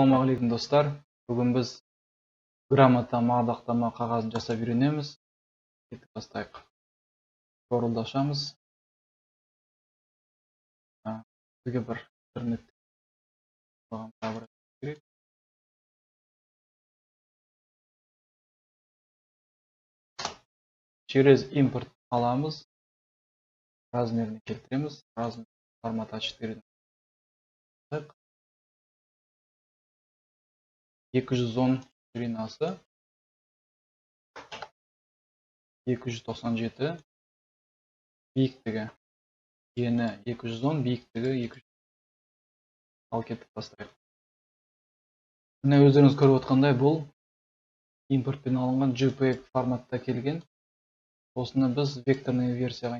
Ассалаумағалейкум, достар! Бүгін біз грамота мадақтама қағазын жасап үйренеміз. Кеттік, бастайық. Corel-ді ашамыз. Бізге бір интернет керек. Через импорт аламыз. Размерін келтіреміз. Размер формат А4. 210 ширинасы, 297 биіктігі, ені 210, биіктігі 200. Ал кеттік, бастайық. Міне, өздеріңіз көріп отқандай, бұл импортпен алынған JPEG форматта келген. Осыны біз векторный версияға,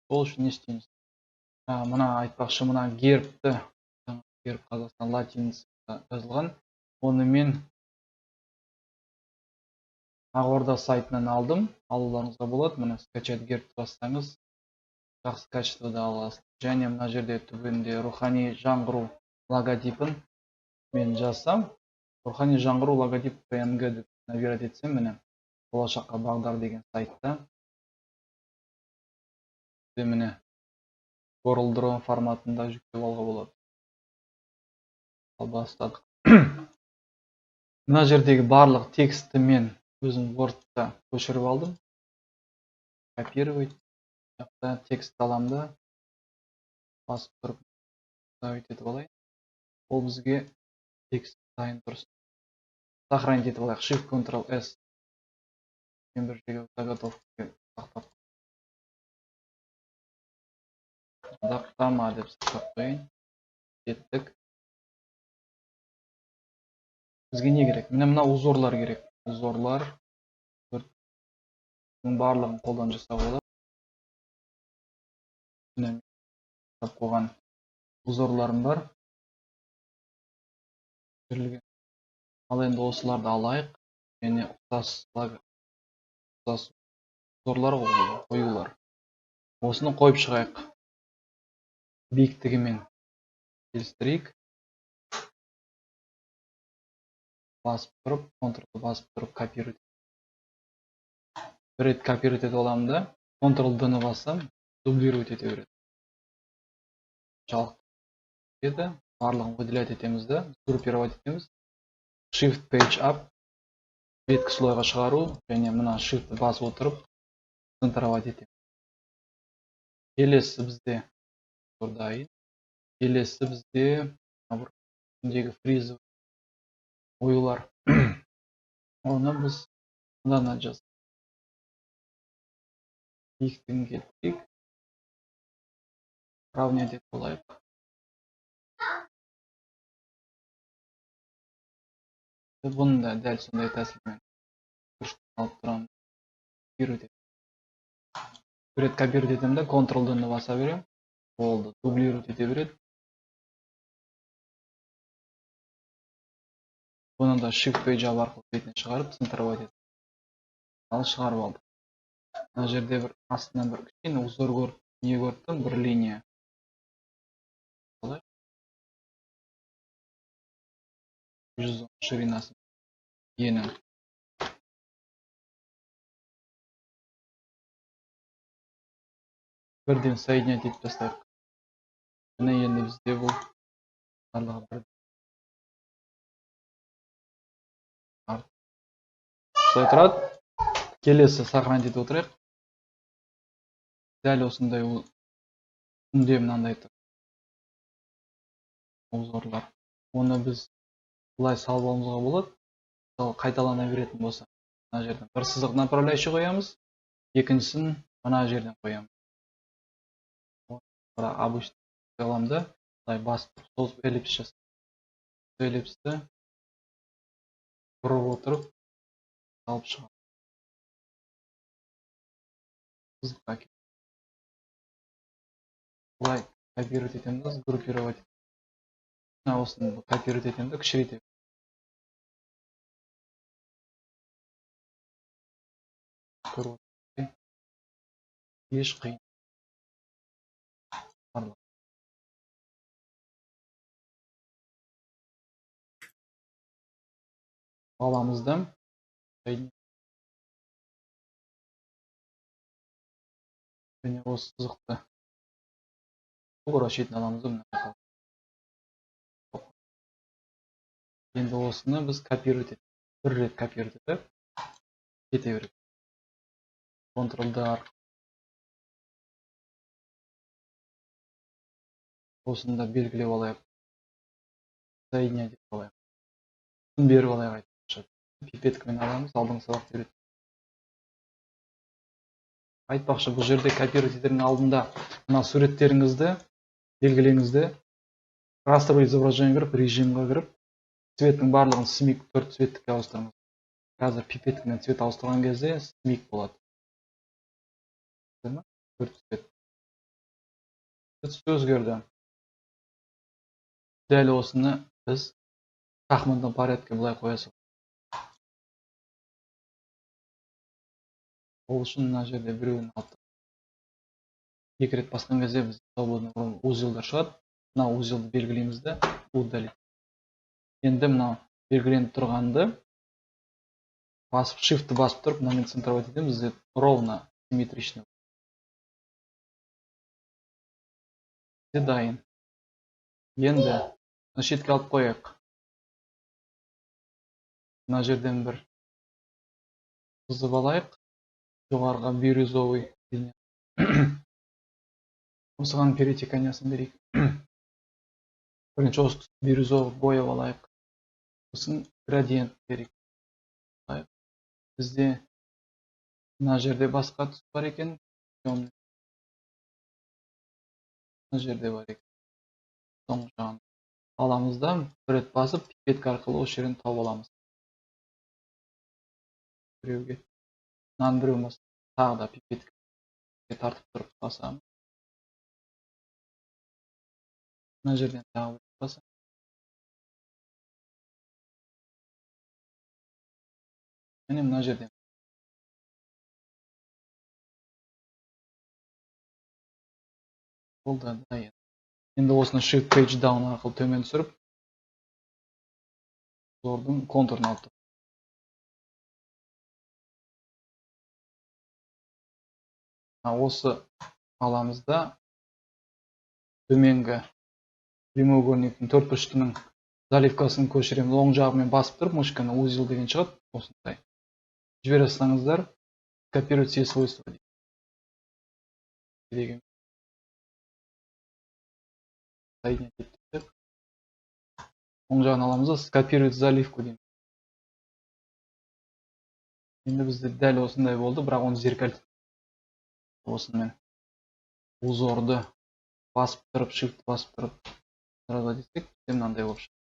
ол үшін не істейміз? Мына айтпақшы, мына гербті, герб Қазақстан латиницада жазылған. Оны мен Ақорда сайтынан алдым. Алуларыңызға болады. Міне, скачать герб бассаңыз, жақсы качествода аласыз. Және мына жерде түбінде рухани жаңғыру логотипін мен жазсам, рухани жаңғыру логотип PNG деп набирать етсем, міне, болашаққа бағдар деген сайтта міне CorelDRAW форматында жүктеп алуға болады. Ал бастадық. Мына жердегі барлық текстті мен өзім Word-та көшіріп алдым. Копировать. Жақта текст аламын да, басып тұрып вставить етіп алайын. Ол бізге текст дайын тұрсын. Сохранить етіп алайық. Shift Ctrl S. Мен бір жерге заготовка сақтап, мадақтама деп сақтап қояйын. Кеттік. Бізге не керек? Міне, мына узорлар керек. Узорлар. Бұның барлығын қолдан жасауға болады. Міне, жасап қойған узорларым бар. Ал енді осыларды алайық. Және ұқсас узорлар қоюлар. Осыны қойып шығайық. Биіктігімен келістірейік. Басып тұрып, Ctrl басып тұрып копировать. Бір рет копировать етіп аламын да, Ctrl D-ны бассам, дублировать ете береді. Жалықтырады. Барлығын выделять етеміз да, группировать етеміз. Shift Page Up беткі слойға шығару және мына Shift-ті басып отырып центровать етеміз. Келесі бізде дайын. Келесі бізде үстіндегі фризы оюлар. Оны біз мындан жазамыз. Биіктігін келтірейік. Равнять етіп алайық. Бұны да дәл сондай тәсілмен алып тұрамын. Копировать етемін. Бір рет копировать етемін да, Ctrl D-ны баса беремін. Болды, дублировать ете береді. Бұны да Shift Page Up арқылы бетіне шығарып, центровать етіп. Ал шығарып алдық. Мына жерде бір астынан бір кішкене узор көріп, не көріп тұрмын, бір линия. 110 ширинасы ені. Бірден соединять етіп тастайық. Міне, енді бізде бұл барлығы бір. Осылай тұрады. Келесі сохранить етіп отырайық. Дәл осындай үстінде мынандай тұр узорлар. Оны біз былай салып алуымызға болады. Мысалы, қайталана беретін болса, мына жерден бір сызық направляющий қоямыз, екіншісін мына жерден қоямыз. Обычный аламын да, былай басып созып эллипс жасаймын. Эллипсті бұрып отырып алып шығамын. Сызыққа келіп. Былай копировать етемін да, сгруппировать. Мына осыны копировать етемін да, кішірейтемін. Көріп отырсыз, еш қиын. Аламыз да және осы сызықты тура шетін аламыз да мына. Енді осыны біз копировать етіп, бір рет копировать етіп кете береді. Ctrl D арқылы. Осыны да белгілеп алайық. Соединять етіп алайық. Беріп алайық айтпақшы. Пипеткамен аламыз, алдыңғы сабақта үйреттік. Айтпақшы, бұл жерде копировать етердің алдында мына суреттеріңізді белгілеңізді, растровый изображение кіріп, режимға кіріп, цветтің барлығын смик 4 цветтікке ауыстырыңыз. Қазір пипеткамен цвет ауыстырған кезде смик болады. 4 цвет. Түсі өзгерді. Дәл осыны біз шахматный порядке былай қоя саламыз. Ол үшін мына жерде біреуін алып екі рет басқан кезде біз свободный узелдер шығады. Мына узелді белгілейміз де удалить. Енді мынау белгіленіп тұрғанды басып, shift'ті басып тұрып, мынамен центровать етеміз, бізде ровно симметрично. Бізде дайын. Енді мына шетке алып қояйық. Мына жерден бір сызып алайық. Жоғарыға бирюзовый линия. Осыған перетеканиясын берейік. Бірінші осы бирюзовый бояп алайық. Сосын градиент берейік. Бізде мына жерде басқа түс бар екен. Мына жерде бар екен. Соңғы жағын аламыз да, бір рет басып, пипетка арқылы осы жерден тауып аламыз. Біреуге. Мынаның біреуін басып, тағы да пипетка тартып тұрып басамын. Мына жерден тағы бір басамын. Міне мына жерден. Бұл да дайын. Енді осыны Shift Page Down арқылы төмен түсіріп, узордың контурын алып тұр. Осы аламыз да төменгі прямоугольниктің төрт бұрыштының заливкасын көшіреміз. Оң жағымен басып тұрып, мышканы узел деген шығады, осындай. Жібере салсаңыздар, копировать все свойства деген. Соединять еттік. Оң жағын аламыз да, скопировать заливку дейміз. Енді бізде дәл осындай болды, бірақ оны зеркаль осымен узорды басып тұрып, shift басып тұрып сразу десек, бізде мынандай болып шығады.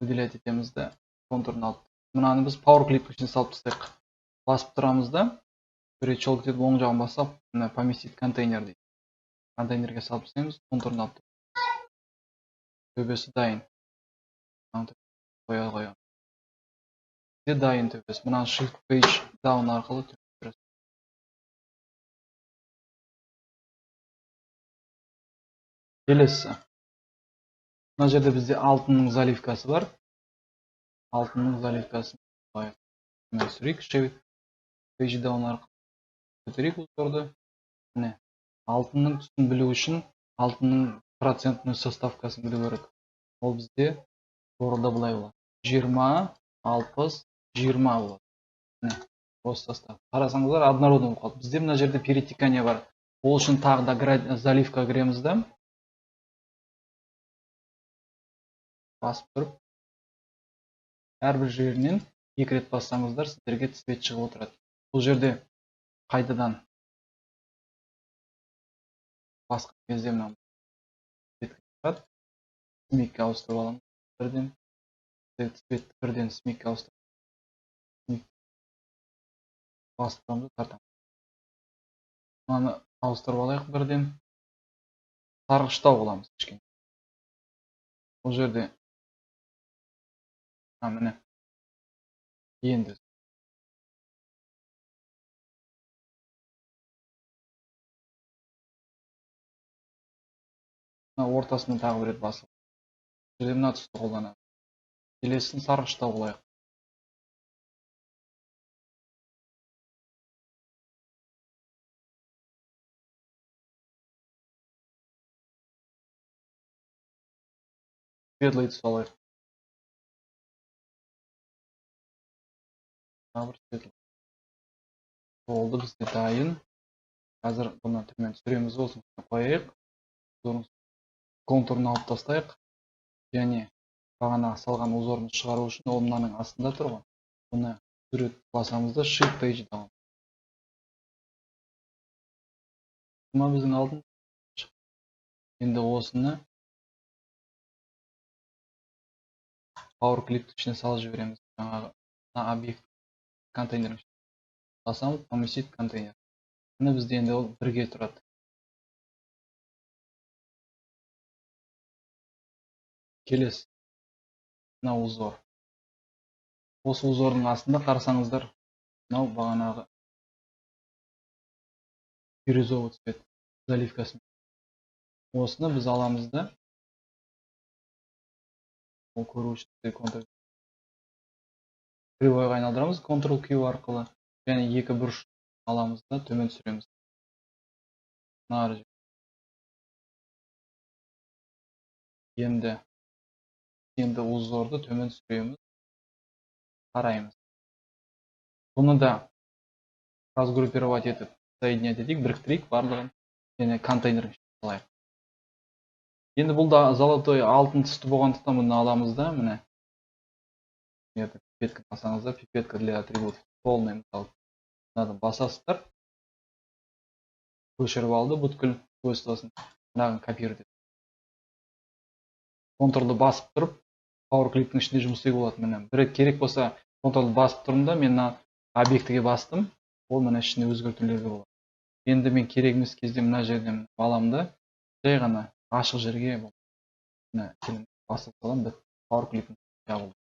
Выделять етеміз де, контурын алып. Мынаны біз Power Clip ішіне салып тастайық. Басып тұрамыз да, бір рет щелк етіп оң жағын бассақ, мына поместить контейнер дейді. Контейнерге салып тастаймыз, контурын алып. Төбесі дайын. Қоя қоямыз. Бізде дайын төбесі. Мынаны Shift Page Down арқылы төбесі. Келесі. Мына жерде бізде алтынның заливкасы бар. Алтынның заливкасын қояйық. Мына түсірейік. Shift Page Down арқылы көтерейік узорды. Міне, алтынның түсін білу үшін алтынның процентный составкасын білу керек. Ол бізде узорда былай болады. 20, 60, 20 болады. Міне, осы состав. Қарасаңыздар, однородный болып қалды. Бізде мына жерде перетекание бар. Ол үшін тағы да заливка кіреміз да. Басып тұрып, әрбір жерінен екі рет бассаңыздар, сіздерге цвет шығып отырады. Бұл жерде қайтадан басқан кезде мына цвет шығады. Смикке ауыстырып аламыз бірден. Цветті бірден смикке ауыстырып, басып тұрамыз да тартамыз. Мынаны ауыстырып алайық бірден. Сарғыштау қыламыз кішкене. Бұл жерде міне енді Мына ортасына тағы бір рет басып, бұл жерде мына түсті қолданамыз. Келесісін сарғыштау қылайық. Светлый түс алайық. Тағы бір светлый. Болды, бізде дайын. Қазір бұны төмен түсіреміз, осыны қояйық. Контурын алып тастайық. Және бағана салған узорымызды шығару үшін ол мынаның астында тұр ғой. Бұны сурет басамыз да Shift Page Down. Мына біздің алдын. Енді осыны Power Clip-ті ішіне салып жібереміз. Жаңағы мына объект контейнердің ішіне басамыз, поместить контейнер. Міне бізде енді ол бірге тұрады. Келесі мына узор. Осы узордың астында қарасаңыздар, мынау бағанағы бирюзовый цвет заливкасы. Осыны біз аламыз да, ол көру үшін контур кривойға айналдырамыз Ctrl Q арқылы, және екі бұрыш аламыз да төмен түсіреміз. Мына жер. Енді узорды төмен түсіреміз, қараймыз. Бұны да разгруппировать етіп, соединять етейік, біріктірейік барлығын және контейнердің ішіне салайық. Енді бұл да золотой алтын түсті болғандықтан бұны аламыз да, міне. Енді пипетка басаңыздар, пипетка для атрибутов полный, мысалы, мынаны басасыздар. Көшіріп алды бүткіл свойствосын, мынаны копировать етіп. Контурлды басып тұрып, Power Clip-тің ішінде жұмыс істеуге болады. Міне, бір рет керек болса, контурлды басып тұрмын да, мен мына объектіге бастым, ол міне ішінде өзгертулерге болады. Енді мен керек емес кезде мына жерден аламын да, жай ғана ашық жерге міне басып саламын, бітті. Power Clip-ің жабылды.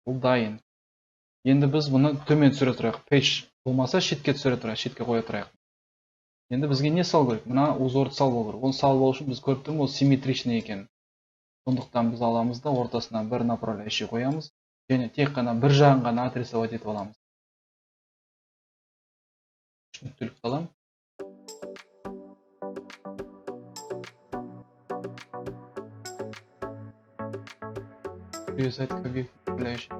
Бұл дайын. Енді біз бұны төмен түсіре тұрайық. Page болмаса шетке түсіре тұрайық, шетке қоя тұрайық. Енді бізге не салу керек? Мына узорды салу керек. Оны салып алу үшін біз көріп тұрмыз, ол симметричный екен. Сондықтан біз аламыз да ортасына бір направляющий қоямыз және тек қана бір жағын ғана отрисовать етіп аламыз. Үш нүктелік саламын. Привязать к объекту направляющий.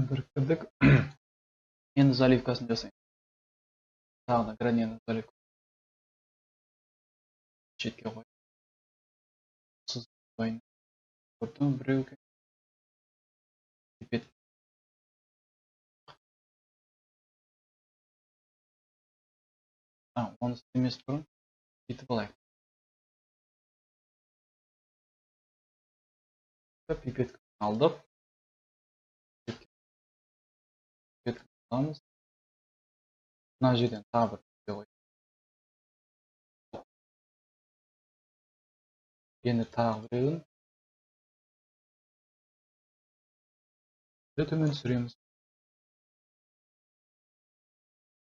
Біріктірдік. Енді заливкасын жасаймыз. Тағы да градиент заливка. Шетке қой. Сызып қояйын. Көрдім, біреу екен. Пипет. Оны істемес бұрын бүйтіп алайық. Пипетка алдық. Пипетка аламыз. Мына жерден тағы бір нүкте қояйық. Енді тағы біреуін төмен түсіреміз.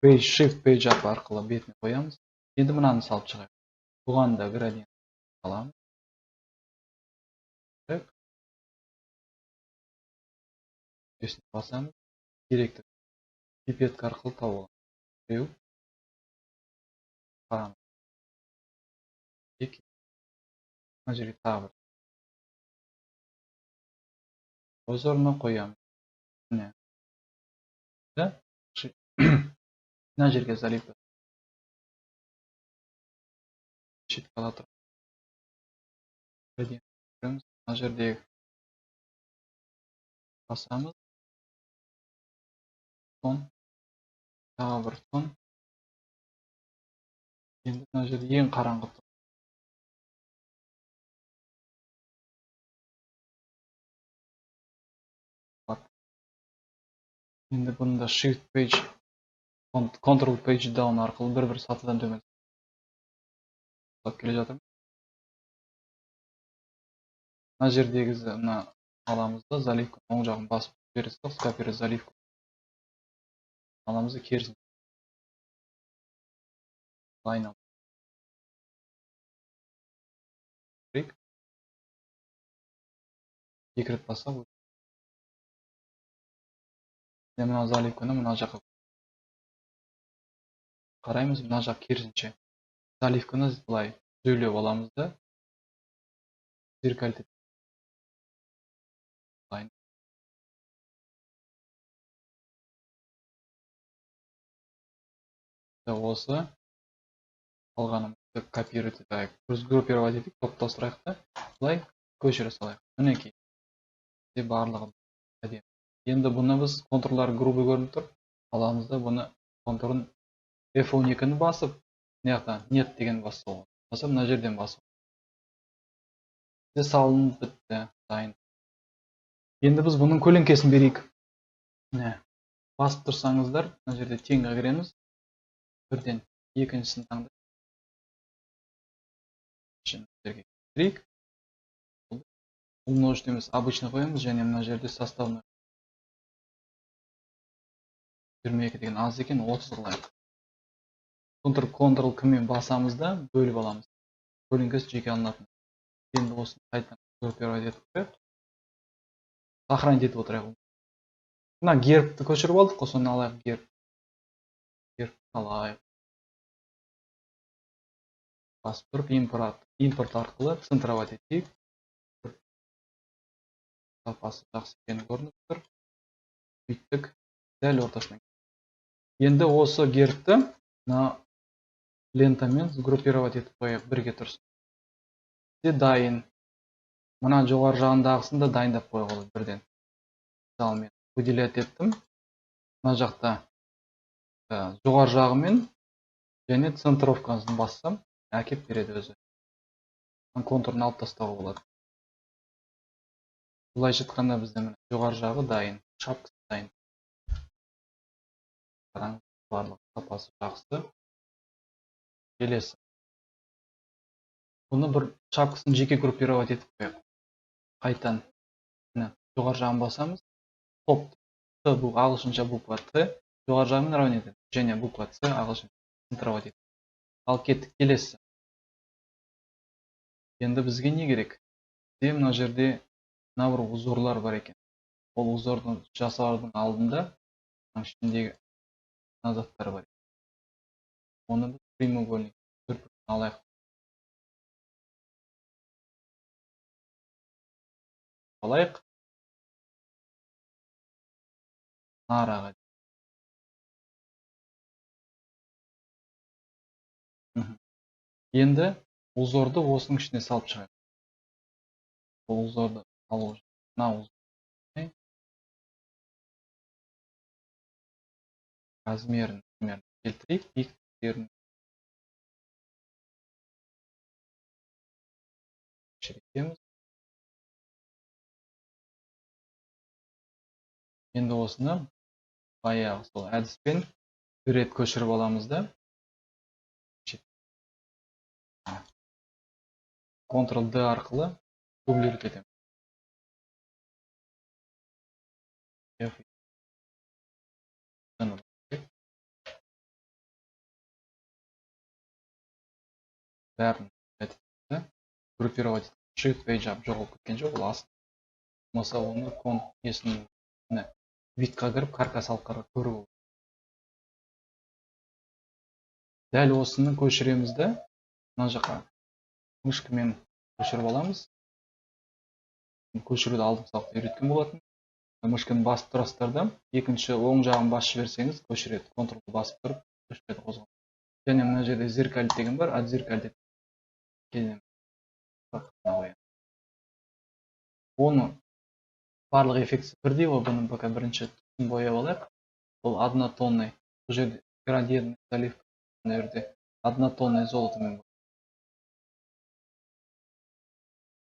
Page Shift Page Up арқылы бетіне қоямыз. Енді мынаны салып шығайық. Бұған да градиент аламыз. Нүктесіне басамыз. Керекті пипетка арқылы тауып аламыз. Біреу. Қараңыз. Екі. Мына жерге тағы бір. Өз орнына қоямыз. Міне. Да? Мына жерге заливка. Шетке ала тұрамыз. Мына жердегі басамыз. Тон. Тағы бір тон. Енді мына жерде ең қараңғы тон. Енді бұны да Shift Page, Ctrl Page Down арқылы бір-бір сатыдан төмен келе жатырмын. Мына жердегісі мына аламыз да заливканы оң жағын басып жібере салсақ, скопировать заливку аламыз да керісін айналып екі рет бассақ, мына заливканы мына жаққа қараймыз, мына жақ керісінше. Заливканы былай түзеулеп аламыз да зеркальді осы қалғанымызды копировать етайық, сгруппировать етейік, топтастырайық та былай көшіре салайық. Мінекей, барлығы әдемі. Енді бұны біз контурлары грубый көрініп тұр, аламыз да бұны контурын F12-ні басып, мына жақта нет деген басса болады. Басып мына жерден басып. Бізде салынып бітті, дайын. Енді біз бұның көлеңкесін берейік. Міне, басып тұрсаңыздар, мына жерде теңге кіреміз. Бірден екіншісін таңдап жерге кірейік. Умножить емес, обычно қоямыз және мына жерде составной 22 деген аз екен, 30 қылайық. Ctrl К-мен басамыз да бөліп аламыз. Көлеңкесі жеке алынатын. Енді осыны қайтадан группировать етіп қояйық. Сохранить етіп отырайық. Мына гербті көшіріп алдық қой, соны алайық герб. Герб алайық. Басып тұрып импорт арқылы центровать етейік. Сапасы жақсы екені көрініп тұр. Бүйттік, дәл ортасына. Енді осы гербті мына лентамен сгруппировать етіп қояйық, бірге тұрсын. Де дайын. Мына жоғары жағындағысын да дайындап қоюға болады бірден. Мысалы, мен выделять еттім. Мына жақта жоғары жағымен және центровкасын бассам, әкеп береді өзі. Контурын алып тастауға болады. Былайша айтқанда бізде міне жоғары жағы дайын, шапкасы дайын. Қараңыз, барлығы сапасы жақсы. Келесі. Бұны бір шапкасын жеке группировать етіп қояйық. Қайтан міне жоғары жағын басамыз. Топ Т бұл ағылшынша буква Т, жоғары жағымен равен етеді. Және буква С ағылшын центровать етеді. Ал кеттік келесі. Енді бізге не керек? Бізде мына жерде мына бір узорлар бар екен. Ол узорды жасаудың алдында мынаның ішіндегі мына заттар бар. Оны біз прямоугольник төрт бүтін алайық. Алайық. Араға. Енді узорды осының ішіне салып шығайық. Бұл узорды алу мына узор. Размерін, примерно келтірейік, биіктіктерін кішірейтеміз. Енді осыны баяғы сол әдіспен бір рет көшіріп аламыз да Ctrl D арқылы дублировать етеміз. F. Бәрін группировать Shift Page Up жоғалып кеткен жоқ, ол астында. Болмаса оны несін, міне, вид-қа кіріп, каркас алып қарап көруге болады. Дәл осыны көшіреміз де, мына жаққа мышкамен көшіріп аламыз. Көшіруді алдыңғы сабақта үйреткен болатын. Мышканы басып тұрасыздар да, екінші оң жағын басып жіберсеңіз көшіреді. Ctrl басып тұрып көшіреді, қозғалады. Және мына жерде зеркаль деген бар, отзеркаль деп келемін. Оны барлық эффектісі бірдей ғой, бұны пока бірінші түсін бояп алайық. Бұл однотонный, бұл жерде градиентный заливка, мына жерде однотонный золотомен.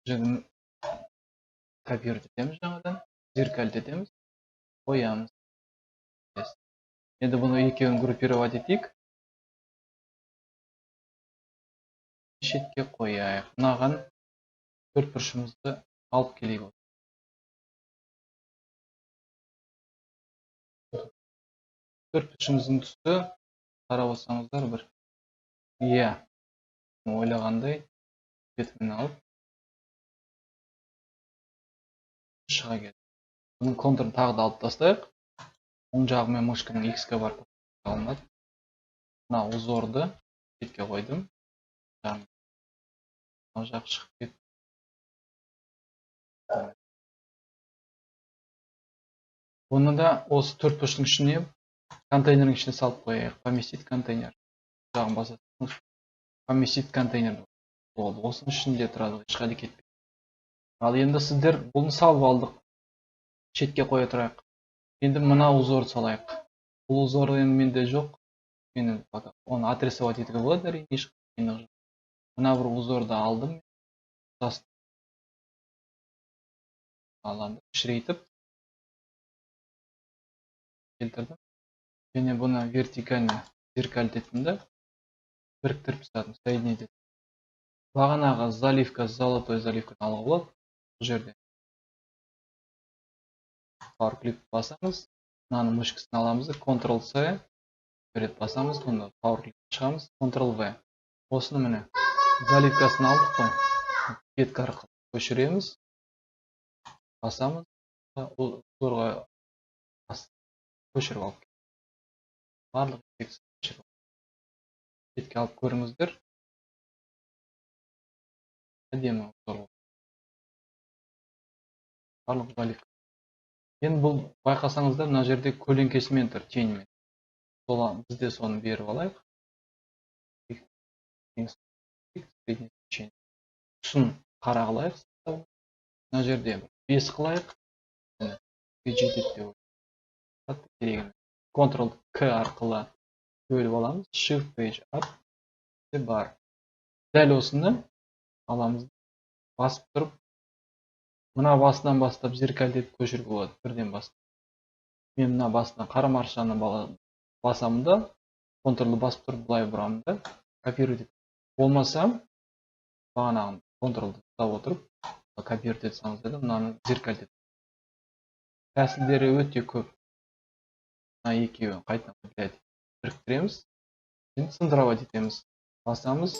Бұл жерде копировать етеміз жаңадан, зеркаль етеміз, қоямыз. Енді бұны екеуін группировать етейік. Шетке қояйық. Мынаған төрт бұрышымызды алып келейік. Төрт бұрышымыздың түсі қарап отырсаңыздар бір. Иә, ойлағандай бетімен алып шыға келді. Бұның контурын тағы да алып тастайық. Оң жағымен мышканың X-ке барып алынады. Мына узорды шетке қойдым. Мына жақ шығып кетті. Бұны да осы төрт бұрыштың ішіне, контейнердің ішіне салып қояйық. Поместить контейнер. Жағын басасыз. Поместить контейнер болды. Осының ішінде тұрады, ешқайда кетпейді. Ал енді сіздер бұны салып алдық. Шетке қоя тұрайық. Енді мына узорды салайық. Бұл узор енді менде жоқ. Мен пока оны отрисовать етуге болады, әрине, еш қиындық жоқ. Мына бір узорды алдым. Аланды кішірейтіп келтірдім. Және бұны вертикально зеркалить еттім да біріктіріп тастадым, соединить еттім. Бағанағы заливка, золотой заливканы алуға болады бұл жерде. Power Clip басамыз, мынаның мышкасын аламыз да Ctrl C бір рет басамыз, онда Power Clip шығамыз, Ctrl V. Осыны міне заливкасын алдық қой, беткі арқылы көшіреміз, басамыз, узорға көшіріп алып барлық эффектісін көшіріп алып. Бетке алып көріңіздер. Әдемі узор болды. Барлық заливка. Енді бұл байқасаңыздар, мына жерде көлеңкесімен тұр, теньмен. Сол біз де соны беріп алайық. Түсін қара қылайық. Мына жерде 5 қылайық. Жетеді деп ойлаймын. Қатты керек емес. Ctrl К арқылы бөліп аламыз. Shift Page Up бар. Дәл осыны аламыз. Басып тұрып мына басынан бастап зеркаль етіп көшіруге болады, бірден басып. Мен мына басынан қара маршаны басамын да, Ctrl-ды басып тұрып былай бұрамын да, копировать етіп. Болмаса, бағанағыны Ctrl-ды ұстап отырып, копировать етсеңіздер де, мынаны зеркаль етіп. Тәсілдері өте көп. Мына екеуін қайтадан біріктіреміз. Енді центровать етеміз. Басамыз.